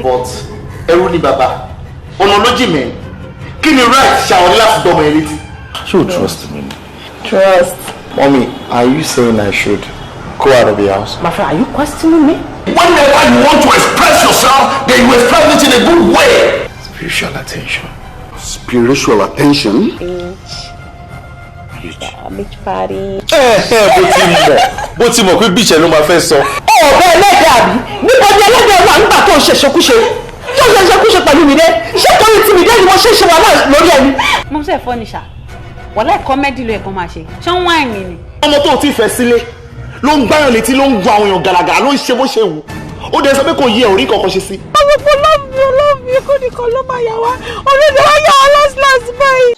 But ẹrú ni bàbá, ọ̀nà ló jì mẹ́. Kí ni right ṣàwọn ní láti gbọ́mọ yẹn létí? Ṣé o trust me? Trust. Mommy, are you saying I should go out of the house? My friend, are you questioning me? Whenever you want to express yourself, then you express it in a good way. Spiritual attention. Spiritual attention? Beach party. Ẹ ẹ, bó ti mọ̀, bó ti mọ̀ pé beach ẹ̀ ló máa fẹ́ sọ. Ọ̀bẹ ẹlẹ́dẹ̀ àbí? Níbo ni ẹlẹ́dẹ̀ wà nígbà tó ń ṣe ṣekúṣe? Tó ń ṣe ṣekúṣe pẹ̀lú mi dé? Ṣé torí tí mi dé ni mo ṣe ṣe wàhálà lórí ẹni? Mo ń sọ ẹ̀fọ́ ni ṣá, wàhálà comedy ló yẹ kó máa ṣe. Ṣé ń wáìn mi ni? Ọmọ tó o ti fẹ́ sílé ló ń gbáyàn létí, ló ń gun àwọn èèyàn gàràgàrà, ló ń ṣe bó ṣe wù. Ó dẹ̀ sọ pé kò yẹ orí kankan ṣe sí. Ọmọ kò love me, love me, kó nìkan ló máa yà wá. Olóde wá yà wá last last báyìí.